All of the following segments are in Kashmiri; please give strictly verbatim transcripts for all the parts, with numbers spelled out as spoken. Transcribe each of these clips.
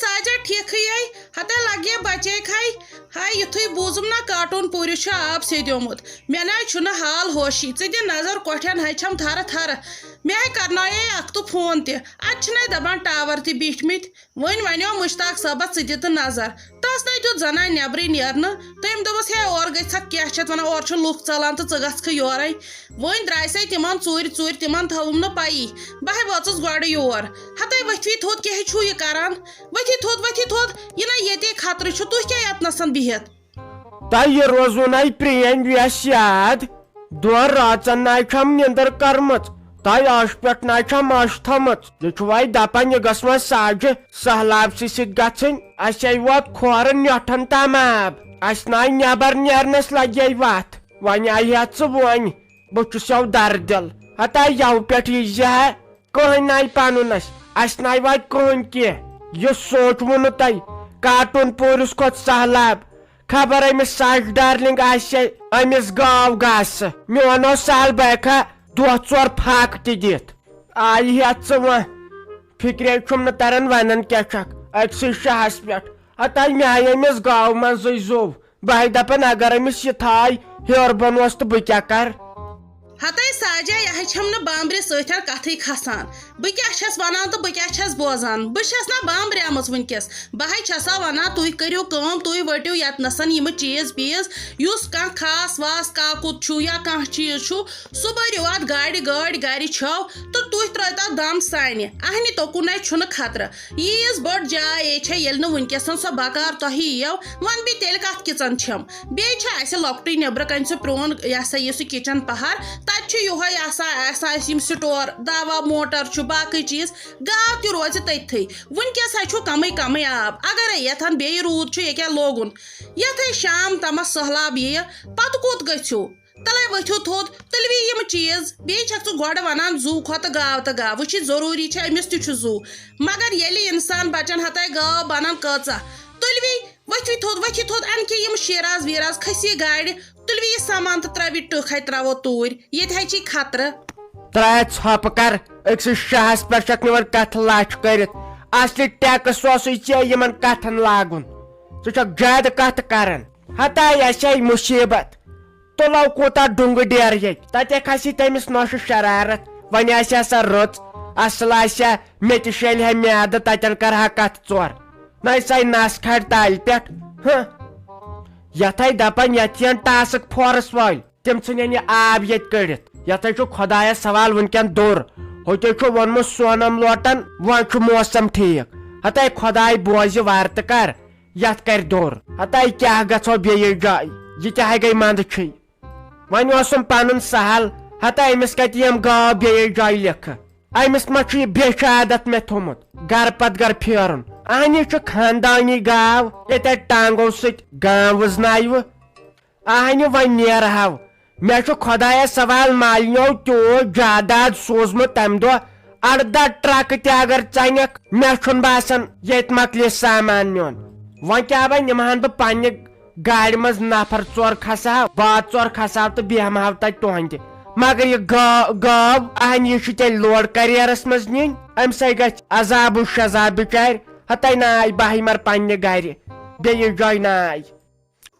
ساجا ٹھیکھٕے ہے، ہتے لگے بچے کھے۔ ہاے، یُتھُے بوٗزُم نا کاٹوٗن پوٗرِس چھُ آب سیٚدیومُت، مےٚ ناے چھُنہٕ حال ہوشی۔ ژٕ دِ نظر کۄٹھٮ۪ن ہے چھَم تھرٕ تھرٕ۔ مےٚ ہے کرنایے اکھ تہٕ فون تہِ، اتہِ چھِنَے دپان ٹاور تہِ بیٖٹھمٕتۍ۔ وۄنۍ ونیو مشتاق صٲبس، ژٕ دِ تہٕ نظر۔ تس نے دیُت زنانہِ نٮ۪برٕے نیرنہٕ۔ تٔمۍ دوٚپُس، ہے، اورٕ گٔژھکھ، کیٛاہ چھِ اتھ ونان، اورٕ چھِ لُکھ ژلان تہٕ ژٕ گژھکھٕ یورے۔ وۄنۍ درٛاے سَے تِمن ژوٗرِ ژوٗرِ، تِمن تھٲوٕم نہٕ پَیی۔ بہٕ ہے وٲژٕس گۄڈٕ یور۔ ہتے ؤتھوٕے تھوٚد، کیٛاہ ہے چھُو یہِ کران؟ ؤتھی تھوٚد، ؤتھی تھوٚد، یہِ نہ ییٚتے خطرٕ چھُ، تُہۍ کیٛاہ یتنسن بِہِتھ؟ تۄہہِ یہِ روزوُنَے پرٛٲنۍ ویس یاد؟ دۄن رٲژن نَے چھَم نِندٕر کٔرمٕژ، تۄہہِ عٲشہِ پٮ۪ٹھ نَے چھَم عٲشہِ تھٲمٕژ۔ یہِ چھُ وۄنۍ دَپان، یہِ گٔژھ وۄنۍ ساجہِ سہلاب سٕے سۭتۍ گژھٕنۍ۔ اَسہِ ہے ووت کھورٕ نیٹھن تام آب، اَسہِ نَے نٮ۪بر نیرنس لگے وتھ۔ وۄنۍ آیہِ ہا ژٕ وۄنۍ، بہٕ چھُس یَو دردِل۔ ہتا یَو پٮ۪ٹھ یی زِ ہا۔ کٕہٕنۍ نَے پَنُن اَسہِ، اَسہِ نَے واتہِ کٕہٕنۍ کینٛہہ۔ یہِ سوٗنٛچوٕ نہٕ تۄہہِ، کاٹوٗن پوٗرِس کھۄتہٕ سہلاب۔ خبر أمِس ساجہِ ڈارلِنگ آسہِ أمِس گاو گاسہٕ۔ میون اوس سہل بیکھا دۄہ ژور پھاکہٕ تہِ دِتھ۔ آیہِ ہٮ۪تھ ژٕ وۄنۍ۔ فِکرے چھُم نہٕ تران وَنان کیٛاہ چھَکھ أکسٕے شاہَس پٮ۪ٹھ۔ ہتا مےٚ آیہِ أمِس گاو منٛزٕے زُو۔ بہٕ ہے دَپان، اگر أمِس یہِ تھاے ہیوٚر بۄن اوس تہٕ بہٕ کیٛاہ کَرٕ؟ ہتے ساجا، یہِ ہے چھَم نہٕ بامبرِ سۭتۍ کَتھٕے کھسان۔ بہٕ کیٛاہ چھَس وَنان تہٕ بہٕ کیٛاہ چھَس بوزان؟ بہٕ چھَس نا بامبریمٕژ وٕنکیٚس۔ بہٕ ہے چھَسا وَنان، تُہۍ کٔرِو کٲم، تُہۍ ؤٹِو یَتنَسَن یِمہٕ چیٖز پیٖز، یُس کانٛہہ خاص واس کاکُد چھُ یا کانٛہہ چیٖز چھُ، سُہ بٔرِو اَتھ گاڑِ گٲڑۍ گَرِ چھَو تہٕ تُہۍ ترٛٲوتو دَم سانہِ۔ اَہنہِ توکُن ہے چھُنہٕ خطرٕ۔ ییٖژ بٔڑ جاے چھےٚ، ییٚلہِ نہٕ وٕنکیٚسَن سۄ بکار تۄہہِ یِیَو، وَنہٕ بہٕ تیٚلہِ کَتھ کِژَن چھَم؟ بیٚیہِ چھِ اَسہِ لۄکٹُے نیٚبرٕ کَنہِ سُہ پرٛون، یہِ ہسا یہِ سُہ کِچن پہر، تَتہِ چھُ یِہوٚے آسان، آسان اَسہِ یِم سٹور، دوا، موٹر چھُ، باقٕے چیٖز، گاو تہِ روزِ تٔتھٕے۔ وٕنکیٚس ہا چھُ کمٕے کمٕے آب، اگرے یتھن بیٚیہِ روٗد چھُ ییٚکیٛاہ لوگُن، یتھے شام تامَتھ سٔہلاب یِیہِ، پتہٕ کوٚت گٔژھِو؟ تَلَے ؤتھِو تھوٚد، تُلوِ یِم چیٖز۔ بیٚیہِ چھَکھ ژٕ گۄڈٕ وَنان زُو کھۄتہٕ گاو تہٕ گاو۔ وٕچھ، یہِ ضروٗری چھےٚ، أمِس تہِ چھُ زُو۔ مگر ییٚلہِ اِنسان بَچَن ہَتَے گاو بَنَن کۭژاہ؟ تُلوِ، ؤتھِو تھوٚد، ؤتھِو تھوٚد، اَنہِ کہِ یِم شیٖراز ویٖراز کھٔسہِ گاڑِ، تُلوِ یہِ سامان تہٕ ترٛٲوِ ٹٕکھ، ہَے ترٛاوو توٗرۍ۔ ییٚتہِ ہَے چھی خطرٕ۔ ترٛاے ژھۄپہٕ کر، أکسٕے شاہَس پٮ۪ٹھ چھَکھ نِوان کَتھٕ لَچھ کٔرِتھ۔ اَصلی ٹیکٕس اوسُے ژےٚ یِمَن کَتھَن لاگُن۔ ژٕ چھَکھ زیادٕ کَتھٕ کران۔ ہتاے اَسہِ آیہِ مُصیٖبت۔ تُلو کوٗتاہ ڈُنٛگہٕ ڈیرٕ ییٚتہِ۔ تَتہِ کھسہِ تٔمِس نۄشہِ شرارت۔ وۄنۍ آسہِ ہا سۄ رٕژ، اَصٕل آسہِ ہا، مےٚ تہِ شیلہِ ہا میادٕ، تَتٮ۪ن کَرٕ ہا کَتھٕ ژور۔ نَے سۄے نَس کھارِ تالہِ پٮ۪ٹھ۔ ہہ۔ یَتھ ہے دَپان، یَتھ یِن ٹاسٕک فورس وٲلۍ، تِم ژھٕنن یہِ آب ییٚتہِ کٔڑِتھ۔ یَتھ ہے چھُ خۄدایَس سوال وٕنکٮ۪ن دوٚر۔ ہوٚتہِ چھُ ووٚنمُت سونم لوٹن، وۄنۍ چھُ موسم ٹھیٖک۔ ہتاے خۄداے بوزِ وارٕ تہٕ کر۔ یتھ کرِ دوٚر۔ ہتاے کیٛاہ گژھو بیٚیِس جایہِ؟ یہِ تہِ ہے گٔے منٛدچھٕے۔ وۄنۍ اوسُم پنُن سہل، ہتاے أمِس کتہِ یِم گاو بیٚیِس جایہِ لیکھٕ؟ أمِس ما چھُ یہِ بیٚچھِ عادت مےٚ تھوٚمُت گرٕ پتہٕ گرٕ پھیرُن؟ اہنہِ چھُ خاندانی گاو، ییٚتہِ ٹانگو سۭتۍ گام وٕزناوِ۔ اہنہِ وۄنۍ نیرہو۔ مےٚ چھُ خۄدایس سوال مالنیو تیوٗت جاداد سوٗزمُت تمہِ دۄہ۔ ارداہ ٹرکہٕ تہِ اگر ژنکھ، مےٚ چھُنہٕ باسان ییٚتہِ مۄکلہِ سامان میون۔ وۄنۍ کیٛاہ وۄنۍ نِمہٕ ہن بہٕ پننہِ گاڑِ منٛز نفر ژور کھسہٕ ہاو، باد ژور کھسہٕ ہاو تہٕ بیٚہمہٕ ہاو تتہِ تُہنٛدِ۔ مگر یہِ گٲ-، گٲو، اہنہِ یہِ چھُ تیٚلہِ لوڈ کریرس منٛز نِنۍ۔ امہِ سۭتۍ گژھِ عذاب و شذاب بچارِ۔ ہتے ناے بہٕ ہا یِمہٕ پننہِ گرِ، بیٚیِس جایہِ ناے۔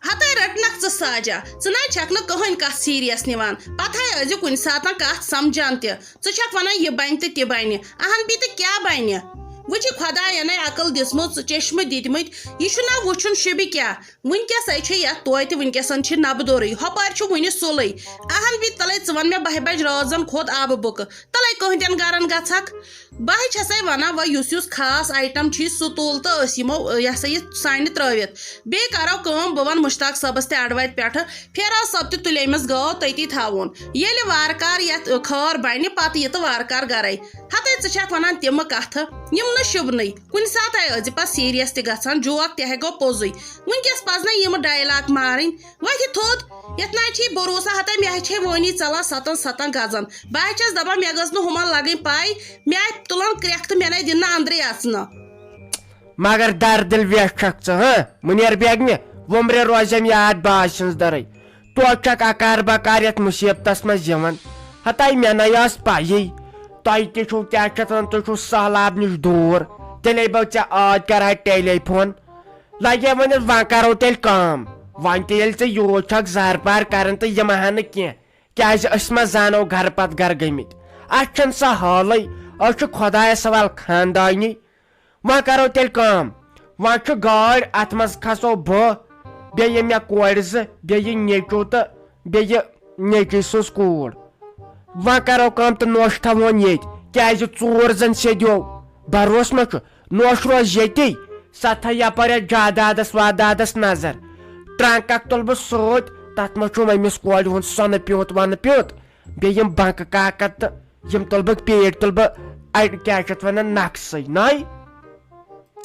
ہتے رٹنکھ ژٕ ساجا، ژٕ ناے چھکھ نہٕ کٕہٕنۍ کتھ سیریس نِوان۔ پتہٕ ہے ٲسۍ زِ کُنہِ ساتہٕ کتھ سمجھان تہِ۔ ژٕ چھکھ ونان یہِ بنہِ تہٕ تہِ بنہِ۔ اہن بی تہٕ کیٛاہ بنہِ؟ وۄنۍ چھِ خۄداینَے عقل دِژمٕژ، چشمہٕ دِتمٕتۍ۔ یہِ چھُنہ وٕچھُن شبہِ کیٛاہ؟ وٕنکیٚسَے چھِ یَتھ توتہِ، وٕنکیٚسَن چھِ نَبہٕ دوٚرٕے، ہۄپارِ چھُ وٕنہِ سُلٕے۔ اہن بی تَلَے ژٕ وَن مےٚ بَہہِ بَجہِ رٲژَن کھوٚت آبہٕ بُکہٕ، تَلَے کٕہٕنٛدٮ۪ن گَرَن گژھکھ؟ بہٕ ہے چھَسَے وَنان، وۄنۍ یُس یُس خاص آیٹَم چھُے، سُہ تُل تہٕ أسۍ یِمو، یہِ ہسا یہِ سانہِ ترٛٲوِتھ۔ بیٚیہِ کَرو کٲم، بہٕ وَنہٕ مُشتاق صٲبَس تہِ اَڑٕ وَتہِ پٮ۪ٹھٕ، فیروز صٲب تہِ تُلہِ أمِس گٲو، تٔتی تھاوون۔ ییٚلہِ وارٕ کارٕ یَتھ خٲر بَنہِ، پَتہٕ یہِ تہٕ وارٕ کارٕ گَرَے۔ ہَتَے ژٕ چھَکھ وَنان تِمہٕ کَتھٕ، یِم نہٕ شوٗبنٕے۔ کُنہِ ساتہٕ آے أزِ پتہٕ سیریس تہِ گژھان، جوک تہِ ہے گوٚو پوٚزُے۔ وٕنکیٚس پزنَے یِم ڈایلاگ مارٕنۍ۔ وۄتھِ تھوٚد، یَتھ نہ چھے بروسہٕ، ہتا مےٚ ہے چھے وٲنی ژلان ستن ستن گزن۔ بہٕ ہے چھَس دپان، مےٚ گٔژھ نہٕ ہُمن لگٕنۍ پاے، مےٚ آے تُلان کرٛٮ۪کھ تہٕ مےٚ نَے دِن نہٕ اندرٕے اژنہٕ۔ مگر دردِل ویٹھ چھکھ ژٕ، ہاں؟ مُنیر بیگمہِ، وُمرِ روزٮ۪م یاد باز سٕنٛز دٔرٕے۔ توتہِ چھکھ اکار بکار یتھ مُصیبتس منٛز یِوان۔ ہتاے مےٚ نے ٲس پیی۔ تۄہہِ تہِ چھُو کیٛاہ چھِ اتھ ونان، تُہۍ چھُو سہلاب نِش دوٗر۔ تیٚلے بہٕ ژےٚ عٲدۍ کرٕ ہا ٹیلی فون۔ لگے ؤنِتھ، وۄنۍ کرو تیٚلہِ کٲم۔ وۄنۍ تہِ ییٚلہِ ژٕ یوٗت چھکھ زارٕ پار کران تہٕ یِم ہا نہٕ کینٛہہ، کیازِ أسۍ ما زانو گرٕ پتہٕ گرٕ گٔمٕتۍ؟ اسہِ چھنہٕ سۄ حالٕے، أسۍ چھِ خۄدایس حوالہٕ خاندانی۔ وۄنۍ کرو تیٚلہِ کٲم، وۄنۍ چھُ گٲڑۍ، اتھ منٛز کھسو بہٕ، بیٚیہِ یِم مےٚ کورِ زٕ، بیٚیہِ یہِ نیٚچو تہٕ بیٚیہِ نیٚچوۍ سٕنٛز کوٗر۔ وۄنۍ کرو کٲم تہٕ نوٚش تھاوون ییٚتۍ، کیازِ ژوٗر زن سیٚدیو۔ بروسہٕ ما چھُ؟ نوٚش روزِ ییٚتی، سۄ تھایہِ یپٲرۍ اتھ جادادس وادادس نظر۔ ٹرنک اکھ تُلہٕ بہٕ سۭتۍ، تتھ منٛز چھُم أمِس کورِ ہُنٛد سۄنہٕ پیوٗنت ونہٕ پیوٗنت، بیٚیہِ یِم بنکہٕ کاکد تہٕ یِم تُلہٕ بہٕ پیٹہِ، تُلہٕ بہٕ اڑِ، کیٛاہ چھِ اتھ ونان، نقسٕے۔ ناے،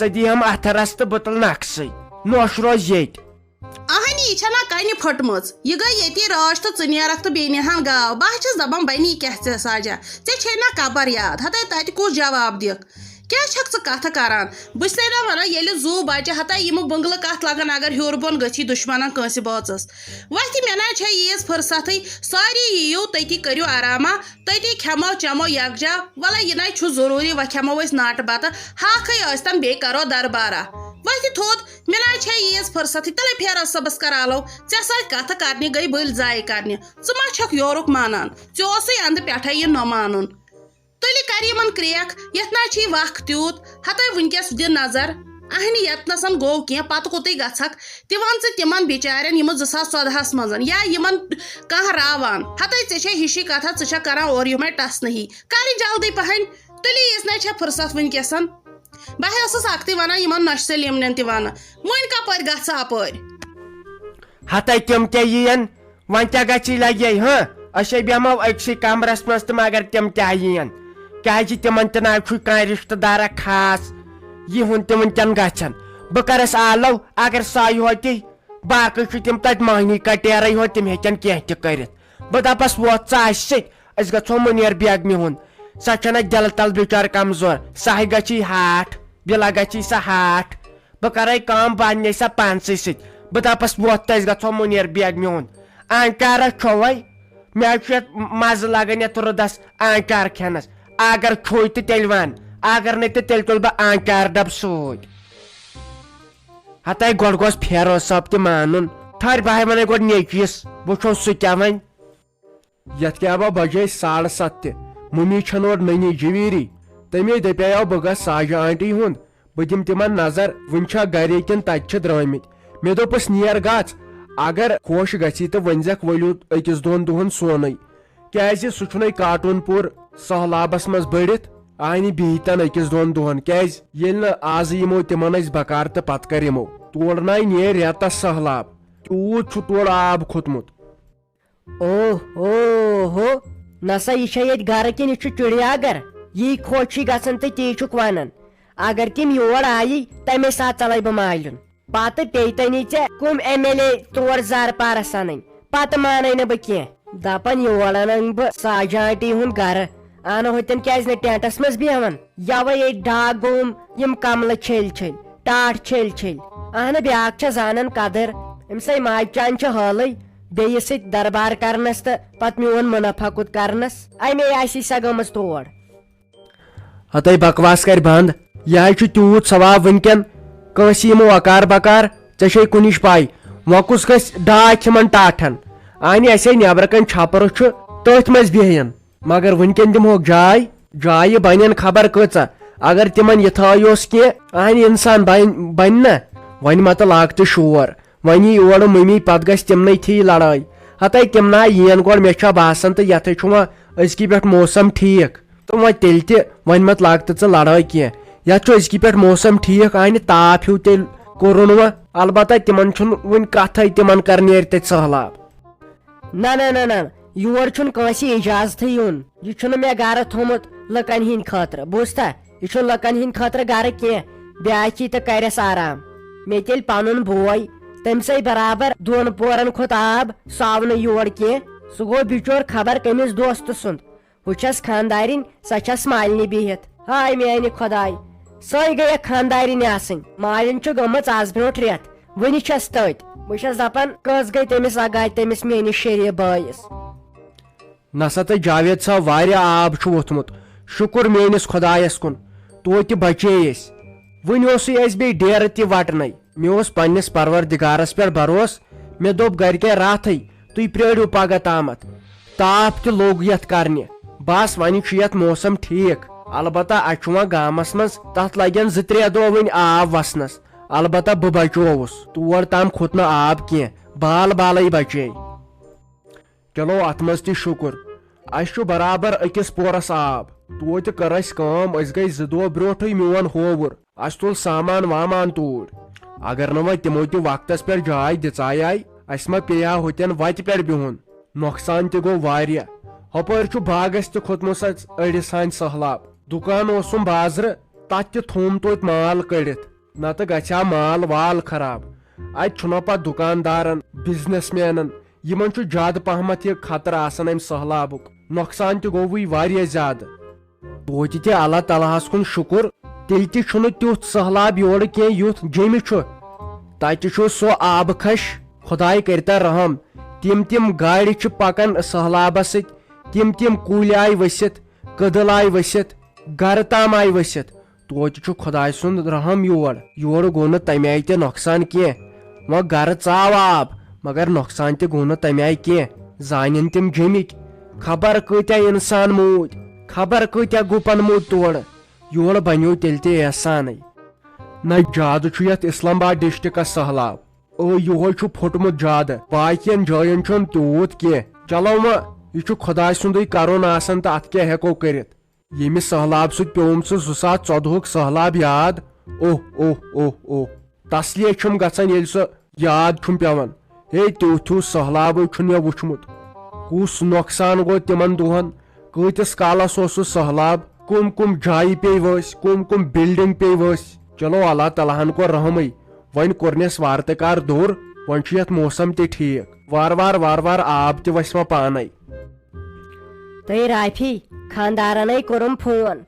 ژٕ دِیہم اتھٕ رس تہٕ بہٕ تُلہٕ نقسٕے۔ نوٚش روزِ ییٚتۍ۔ اہنی، یہِ چھےٚ نا کنہِ پھٔٹمٕژ؟ یہِ گٔے ییٚتی رٲچھ تہٕ ژٕ نیرکھ تہٕ بیٚیہِ نِہن گاو۔ بہٕ ہا چھَس دپان، بنی کیٛاہ ژےٚ ساجا؟ ژےٚ چھے نا کبر یاد؟ ہتے تتہِ کُس جواب دِکھ؟ کیٛاہ چھکھ ژٕ کتھٕ کران؟ بہٕ چھسے نا ونان، ییٚلہِ زُو بچہِ ہتے یِمہٕ بنگلہٕ کتھ لگن، اگر ہیوٚر بۄن گٔژھی دُشمنن کٲنٛسہِ بٲژس۔ وۄتھِ، مےٚ نا چھےٚ ییٖژ فرصتھٕے۔ سٲری یِیِو، تٔتی کٔرِو آراما، تٔتی کھٮ۪مو چٮ۪مو یکجا۔ ولہ، یہِ نَے چھُ ضروٗری، وۄنۍ کھٮ۪مو أسۍ ناٹہٕ بتہٕ، ہاکھٕے ٲسۍتن، بیٚیہِ کرو دربارہ۔ وۄتھِ تھوٚد، مےٚ نَے چھےٚ ییٖژ فرصتھٕے، تیٚلے پھیرو صُبحس کرالو۔ ژےٚ سۭتۍ کتھٕ کرنہِ گٔے بٔلۍ ضایہِ کرنہِ۔ ژٕ ما چھکھ یورُک مانان؟ ژےٚ اوسُے اندٕ پٮ۪ٹھے یہِ نہ مانُن۔ تُلہِ کر یِمن کرٛیکھ، یتھ نہ چھی وق تیوٗت۔ ہتے وٕنکیٚس دِ نظر، اہنہِ یتنسن گوٚو کینٛہہ، پتہٕ کوٚتُے گژھکھ؟ تہِ ون ژٕ تِمن بِچارٮ۪ن، یِمہٕ زٕ ساس ژۄدہس منٛز یا یِمن کانٛہہ راوان۔ ہتے ژےٚ چھے ہِشی کتھا، ژٕ چھکھ کران اورٕ یِمے ٹس نہٕ ہی۔ کرِ جلدی پہن، تُلہِ یِژھ نہ چھےٚ فرصت وٕنکیٚسن۔ بہٕ ہے ٲسٕس اکھتُے ونان یِمن نۄشہِ سلیمنٮ۪ن تہِ ونہٕ، وۄنۍ کپٲرۍ گژھٕ اپٲرۍ؟ ہتے تِم کیٛاہ یِین؟ وۄنۍ کیٛاہ گژھی لگے، ہاں؟ أسے بیٚہمو أکسٕے کمرس منٛز تہٕ مگر تِم کیٛاہ یِین؟ کیٛازِ تِمن تہِ نہ چھُے کانٛہہ رشتہٕ دارا خاص یِہُنٛد تہِ وٕنکٮ۪ن گژھن۔ بہٕ کرس آلو، اگر سۄے ہوتی، باقٕے چھِ تِم تتہِ مٔہنی کٹیرے ہوت، تِم ہیٚکن کینٛہہ تہِ کٔرِتھ۔ بہٕ دپس، وۄتھ ژٕ اسہِ سۭتۍ، أسۍ گژھو مُنیر بیگمہِ ہُنٛد۔ سۄ چھنہ دِلہٕ تل بچار کمزور، سۄ ہے گژھی ہاٹھ، بلا گژھی سۄ ہاٹھ۔ بہٕ کرے کٲم، بہٕ اننے سۄ پانسٕے سۭتۍ۔ بہٕ دپس، وۄتھ تہٕ أسۍ گژھو مُنیر بیگمہِ ہُنٛد۔ آنچارس چھوے، مےٚ حظ چھُ یتھ مزٕ لگان یتھ رُدس آنچار کھٮ۪نس۔ اگر چھوے تہٕ تیٚلہِ ون، اگر نہٕ تہٕ تیٚلہِ تُلہٕ بہٕ آنچار ڈبہٕ سۭتۍ۔ ہتے گۄڈٕ گوٚژھ فیروز صٲب تہِ مانُن۔ ٹھہر، بہٕ ہے ونَے گۄڈٕ نیٚچوِس، وٕچھو سُہ کیٛاہ ونہِ۔ یتھ کیٛاہ با بجے ساڑٕ ستھ تہِ، مُمی چھنہٕ اورٕ نٔنی جویٖری۔ تٔمے دپیاو بہٕ گژھٕ ساجہِ آنٹی ہُنٛد، بہٕ دِمہٕ تِمن نظر، وُنہِ چھا گرے کِنہٕ تتہِ چھِ درٲمٕتۍ۔ مےٚ دوٚپُس، نیر گژھ، اگر خۄش گژھی تہٕ ؤنۍزٮ۪کھ ؤلِو أکِس دۄن دۄہن سونُے۔ کیازِ سُہ چھُنَے کاٹون پوٗر سہلابس منٛز بٔڑِتھ، آے نہٕ بِہتن أکِس دۄن دۄہن۔ کیازِ ییٚلہِ نہٕ آزٕ یِمو تِمن أسۍ بکار تہٕ پتہٕ کر یِمو؟ تور نَے نیرِ رٮ۪تس سہلاب، تیوٗت چھُ تورٕ آب کھوٚتمُت۔ اوہ، اوہ، ہو، نسا یہِ چھا ییٚتہِ گرٕ کِنہٕ یہِ چھُ چڑیا گھر؟ یی خۄش چھُے گژھان تہٕ تی چھُکھ ونان۔ اگر تِم یور آیی، تمے ساتہٕ ژلے بہٕ مالیُن۔ پتہٕ پیٚیہِ تنی ژےٚ کُم ایم ایل اے تور زارٕ پارس انٕنۍ، پتہٕ مانے نہٕ بہٕ کینٛہہ۔ دپان یور انن بہٕ ساجہِ آنٹی ہُنٛد گرٕ، انہٕ ہوتن کیازِ نہٕ ٹینٹس منٛز بیہوان؟ یوے ییٚتہِ ڈاک گوم، یِم کملہٕ چھٔلۍ چھٔلۍ، ٹاٹھ چھٔلۍ چھٔلۍ۔ اہنہٕ، بیاکھ چھےٚ زانان قدر، أمۍ سٕے ماجہِ چانہِ چھِ حالٕے، بیٚیِس سۭتۍ دربار کرنس تہٕ پتہٕ میون منافع کوٚت کرنس، امے آسی سۄ گٔمٕژ تور۔ ہتے بکواس کرِ بند، یہِ حظ چھُ تیوٗت ثواب وٕنکٮ۪ن، کٲنٛسہِ یِمو اکار بکار، ژےٚ چھے کُنِچ پاے، وۄنۍ کُس گژھِ ڈاکھ یِمن ٹاٹھن؟ آنہِ اسے نیبرٕ کنۍ چھپرٕ چھُ، تٔتھۍ منٛز بیہین۔ مگر وٕنکٮ۪ن دِمہوکھ جاے، جایہِ بنن خبر کۭژاہ۔ اگر تِمن یہِ تھٲے اوس کینٛہہ، اہنہِ انسان بن-، بنہِ نہ۔ وۄنۍ متہٕ لاگ تہٕ شور، وۄنۍ یی اورٕ مٔمی، پتہٕ گژھِ تِمنٕے تھی لڑٲے۔ ہتے تِم نا یِین گۄڈٕ، مےٚ چھا باسان، تہٕ یتھے چھُ وۄنۍ أزکی پٮ۪ٹھ موسم ٹھیٖک۔ تہٕ وۄنۍ تیٚلہِ تہِ، وۄنۍ متہٕ لاگ تہٕ ژٕ لڑٲے کینٛہہ۔ یتھ چھُ أزکی پٮ۪ٹھ موسم ٹھیٖک، اہنہِ تاپھ ہیوٗ تیٚلہِ کوٚرُن وۄنۍ۔ البتہ تِمن چھُنہٕ وُنہِ کتھے، تِمن کر نیرِ تتہِ سہلاب۔ نہ، نہ، نہ، نہ، یور چھُنہٕ کٲنٛسہِ اجازتھٕے یُن۔ یہِ چھُنہٕ مےٚ گرٕ تھوٚمُت لُکن ہٕنٛدِ خٲطرٕ، بوٗزتھا؟ یہِ چھُنہٕ لُکن ہٕنٛدِ خٲطرٕ گرٕ کینٛہہ۔ بیاکھ یی تہٕ کرٮ۪س آرام۔ مےٚ تہِ ییٚلہِ پنُن بوے، تٔمۍ سٕے برابر دۄن پورن کھوٚت آب، سُہ آو نہٕ یور کینٛہہ۔ سُہ گوٚو بِچور خبر کٔمِس دوستہٕ سُنٛد۔ ہُہ چھَس خانٛدارِنۍ، سۄ چھَس مالنہِ بِہِتھ۔ ہاے میانہِ خۄداے، سۄے گٔیکھ خانٛدارِنۍ آسٕنۍ۔ مالِنۍ چھِ گٔمٕژ از برونٛٹھ رٮ۪تھ، وٕنہِ چھَس تٔتۍ۔ بہٕ چھَس دپان، کٔژ گٔے تٔمِس اگاے، تٔمِس میٲنِس شریٖف بٲیِس۔ نسا تہٕ جاوید صٲب، واریاہ آب چھُ ووٚتھمُت۔ شُکُر میٲنِس خۄدایس کُن، توتہِ بچے أسۍ۔ وُنہِ اوسُے اَسہِ بیٚیہِ ڈیرٕ تہِ وٹنَے۔ مےٚ اوس پننِس پروردگارس پٮ۪ٹھ بھروسہٕ۔ مےٚ دوٚپ گرِکٮ۪ن راتھٕے، "تُہۍ پرٛٲرِو پگاہ تامتھ۔" تاپھ تہِ لوٚگ یتھ کرنہِ۔ بس، وۄنۍ چھُ یتھ موسم ٹھیک۔ البتہ اتہِ چھُ وۄنۍ گامس منٛز، تتھ لگن زٕ ترٛےٚ دۄہ وُنہِ آب وسنس۔ البتہ بہٕ بچووُس۔ تور تام کھوٚت نہٕ آب کینٛہہ، بال بالٕے بچے۔ چلو، اتھ منٛز تہِ شُکر۔ اسہِ چھُ برابر أکِس پورس آب۔ توتہِ کٔر اسہِ کٲم، أسۍ گٔے زٕ دۄہ برونٹھٕے میون ہووُر۔ اسہِ تُل سامان وامان توٗرۍ۔ اگر نہٕ وۄنۍ تِمو تہِ وقتس پٮ۪ٹھ جاے دِژایے، اسہِ ما پیٚیہِ ہا ہوٚتٮ۪ن وتہِ پٮ۪ٹھ بِہُن۔ نۄقصان تہِ گوٚو واریاہ۔ ہۄپٲرۍ چھُ باغس تہِ کھوٚتمُت اسہِ أڑِس ہانۍ سٔہلاب۔ دُکان اوسُم بازرٕ، تتھ تہِ تھوٚوُم توتہِ مال کٔڑِتھ۔ نتہٕ گژھِ ہا مال وال خراب۔ اتہِ چھُنہ پتہٕ دُکاندارن، بزنس مینن، یِمن چھُ زیادٕ پہمتھ یہِ خطرٕ آسان امہِ سٔہلابُک۔ نۄقصان تہِ گوٚوٕے واریاہ زیادٕ۔ توتہِ تہِ اللہ تعالیٰ ہس کُن شُکر، تیٚلہِ تہِ چھُنہٕ تیُتھ سٔہلاب یورٕ کینٛہہ یُتھ جیٚمہِ چھُ۔ تتہِ چھُ سُہ آبہٕ کھش، خۄداے کٔرتن رحم۔ تِم تِم گاڑِ چھِ پکان سٔہلابس سۭتۍ، تِم تِم کُلۍ آیہِ ؤسِتھ، کٔدٕل آیہِ ؤسِتھ، گرٕ تام آیہِ ؤسِتھ۔ توتہِ چھُ خۄداے سُنٛد رحم یور۔ یورٕ گوٚو نہٕ تَمہِ آیہِ تہِ نۄقصان کینٛہہ۔ وۄنۍ گرٕ ژاو آب، مگر نۄقصان تہِ گوٚو نہٕ تَمہِ آیہِ کینٛہہ۔ زانن تِم جیٚمِکۍ۔ خبر کۭتیاہ اِنسان موٗدۍ، خبر کۭتیاہ گُپن موٗدۍ تورٕ۔ یورٕ بنیو تیٚلہِ تہِ احسانٕے۔ نہ زیادٕ چھُ یتھ اسلام آباد ڈسٹرکس سہلاب۔ او، یِہوے چھُ پھوٚٹمُت زیادٕ۔ باقین جاین چھُنہٕ تیوٗت کینٛہہ۔ چلو وۄنۍ، یہِ چھُ خۄداے سُنٛدُے کرُن آسان تہٕ اتھ کیٛاہ ہٮ۪کو کٔرِتھ؟ ییٚمہِ سٔہلاب سۭتۍ پیوٚوُم سُہ زٕ ساس ژۄدہُک سٔہلاب یاد۔ اوہ، اوہ، اوہ، اوہ۔ تسلیہ چھُم گژھان، ییٚلہِ سُہ یاد چھُم پیوان۔ ہے، تیُتھ ہیوٗ سٔہلابٕے چھُنہٕ مےٚ وُچھمُت۔ کُس نۄقصان گوٚو تِمن دۄہن؟ کۭتِس کالس اوس سُہ سٔہلاب؟ کُم کُم جایہِ پیٚیہِ ؤسۍ؟ کُم کُم بلڈنگ پیٚیہِ ؤسۍ؟ چلو، اللہ تعالیٰ ہن کوٚر رحمٕے۔ وۄنۍ کوٚرنس وارٕ تہٕ کار دوٚر۔ وۄنۍ چھُ یتھ موسم تہِ ٹھیٖک۔ وارٕ وارٕ، وارٕ وارٕ آب تہِ وسہِ وۄنۍ پانے۔ تہٕ رافی، خاندارنے کوٚرُم فون۔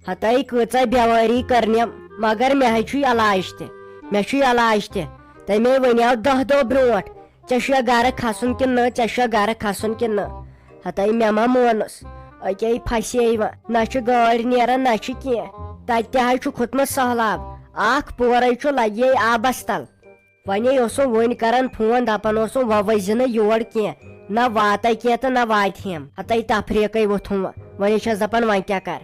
ہتَے کۭژاہ بیوٲری کٔرنٮ۪م، مگر مےٚ ہے چھُے علاج تہِ، مےٚ چھُے علاج تہِ۔ تٔمۍ ونیو دَہ دۄہ برونٛٹھ، "ژےٚ چھُیا گرٕ کھسُن کِنہٕ نہٕ، ژےٚ چھُیا گرٕ کھسُن کِنہٕ نہٕ؟" ہتَے مےٚ ما مونُس، أکے پھسے وۄنۍ، نہ چھِ گٲڑۍ نیران، نہ چھِ کینٛہہ۔ تتہِ تہِ حظ چھُ کھوٚتمُت سہلاب، اکھ پورے چھُ لگے آبس تل۔ ونے اوسُم وُنۍ کران فون، دپان اوسُم، "وۄنۍ ؤسۍ زِ نہٕ یور کینٛہہ، نہ واتے کینٛہہ تہٕ نہ واتہِ ہیم۔ ہتے تفریقے ووٚتھُم وۄنۍ۔ وۄنۍ چھس دپان، وۄنۍ کیٛاہ کر؟"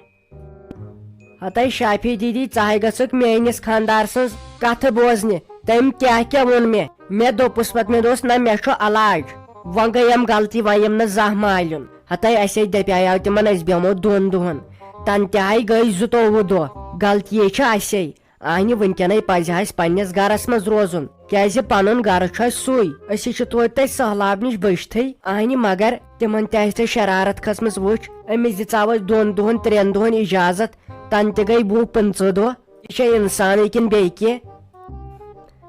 ہتے شافی دیدی، ژٕ ہے گژھکھ میٲنِس خاندار سٕنٛز کتھٕ بوزنہِ۔ تٔمۍ کیٛاہ کیٛاہ ووٚن مےٚ؟ مےٚ دوٚپُس پتہٕ، مےٚ دوٚپُس، نہ، مےٚ چھُ علاج۔ وۄنۍ گٔیم غلطی، وۄنۍ یِم نہٕ زانٛہہ مالیُن۔ ہتے اسے دپیاو تِمن، أسۍ بیٚہمو دۄن دۄہن۔ تنہٕ تہِ ہاے گٔے زٕتووُہ دۄہ۔ غلطی چھِ اسے۔ اہنہِ، وٕنکیٚنے پزِ ہا اسہِ پننِس گرس منٛز روزُن، کیازِ پنُن گرٕ چھُ اسہِ سُے۔ أسۍ چھِ توتہِ تتہِ سہلاب نِش بٔچتھٕے۔ اہنہِ، مگر تِمن تہِ آسہِ تۄہہِ شرارت کھٔژمٕژ۔ وٕچھ، أمِس دِژاو اسہِ دۄن دۄہن، ترٛٮ۪ن دۄہن اجازت، تنہٕ تہِ گٔے وُہ پٕنٛژٕہ دۄہ۔ یہِ چھا انسانٕے کِنہٕ بیٚیہِ کینٛہہ؟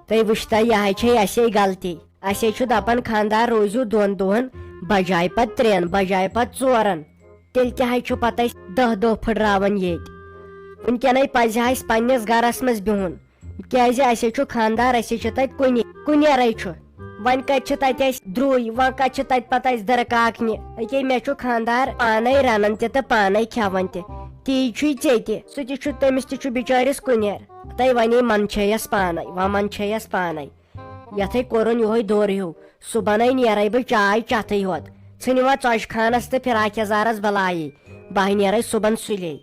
تُہۍ وٕچھتو، یہِ ہا چھے اسے غلطی۔ اسے چھُ دپان، خاندار روٗزِو دۄن دۄہن، بجاے پتہٕ ترٛٮ۪ن، بجاے پتہٕ ژورن۔ تیٚلہِ کیٛاہ حظ چھُ پتہٕ اَسہِ دَہ دۄہ پھٕٹراوان ییٚتہِ؟ وٕنکیٚنَے پَزِ ہا اَسہِ پنٛنِس گَرَس منٛز بِہُن، کیٛازِ اَسہِ حظ چھُ خانٛدار، اَسہِ حظ چھِ تَتہِ کُنہِ، کُنیرَے چھُ۔ وۄنۍ کَتہِ چھِ تَتہِ اَسہِ درٛوے، وۄنۍ کَتہِ چھِ تَتہِ پَتہٕ اَسہِ دٕرٕ کاکنہِ؟ أکے مےٚ چھُ خانٛدار پانَے رَنان تہِ تہٕ پانَے کھٮ۪وان تہِ، تی چھُے ژےٚ تہِ، سُہ تہِ چھُ، تٔمِس تہِ چھُ بِچٲرِس کُنیر۔ تَے وَنے منٛدچھے یَس پانَے، وۄنۍ منٛدچھے یَس پانَے۔ یتھے کوٚرُن یہوے دور ہیو۔ صبحنے نیرے بہٕ چاے چتھے ہوت۔ ژھٕنہِ وۄنۍ ژۄچہِ خانس تہٕ فراک یزارس بلایے۔ بہٕ نیرے صبحن سُلے۔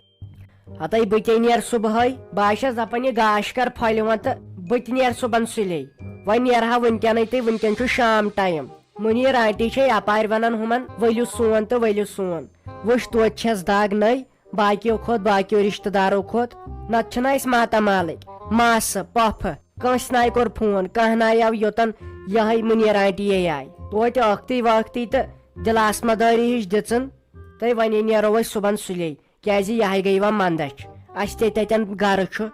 ہتے بہٕ تے نیر صبحے۔ بہٕ ہا چھس دپان، یہِ گاش کر پھۄلہِ وۄنۍ تہٕ بہٕ تہِ نیر صبحن سُلے۔ وۄنۍ نیرٕ ہا وٕنکیٚنے تہٕ وٕنکیٚن چھُ شام ٹایم۔ منیر آنٹی چھے اپارِ ونان ہُمن، "ؤلِو سون تہٕ ؤلِو سون۔" وٕچھ، توتہِ چھس دگ نٔے۔ باقیو کھۄت، باقیو رشتہٕ دارو کھۄت۔ نتہٕ چھِنہٕ أسۍ ماتامالٕکۍ۔ ماسہٕ، پۄپھٕ، کٲنٛسہِ ناے کوٚر فون، کانٛہہ ناے آو یوٚتن یہے منیر آنٹی یے آیہِ۔ توتہِ ٲکھتی وٲکھتی تہٕ دِلاسمہٕ دٲری ہِش دِژٕن۔ تہٕ وۄنۍ نیرو أسۍ صُبحن سُلے، کیازِ یہے گٔے وۄنۍ منٛدچھ۔ اسہِ تہِ تتٮ۪ن گرٕ چھُ،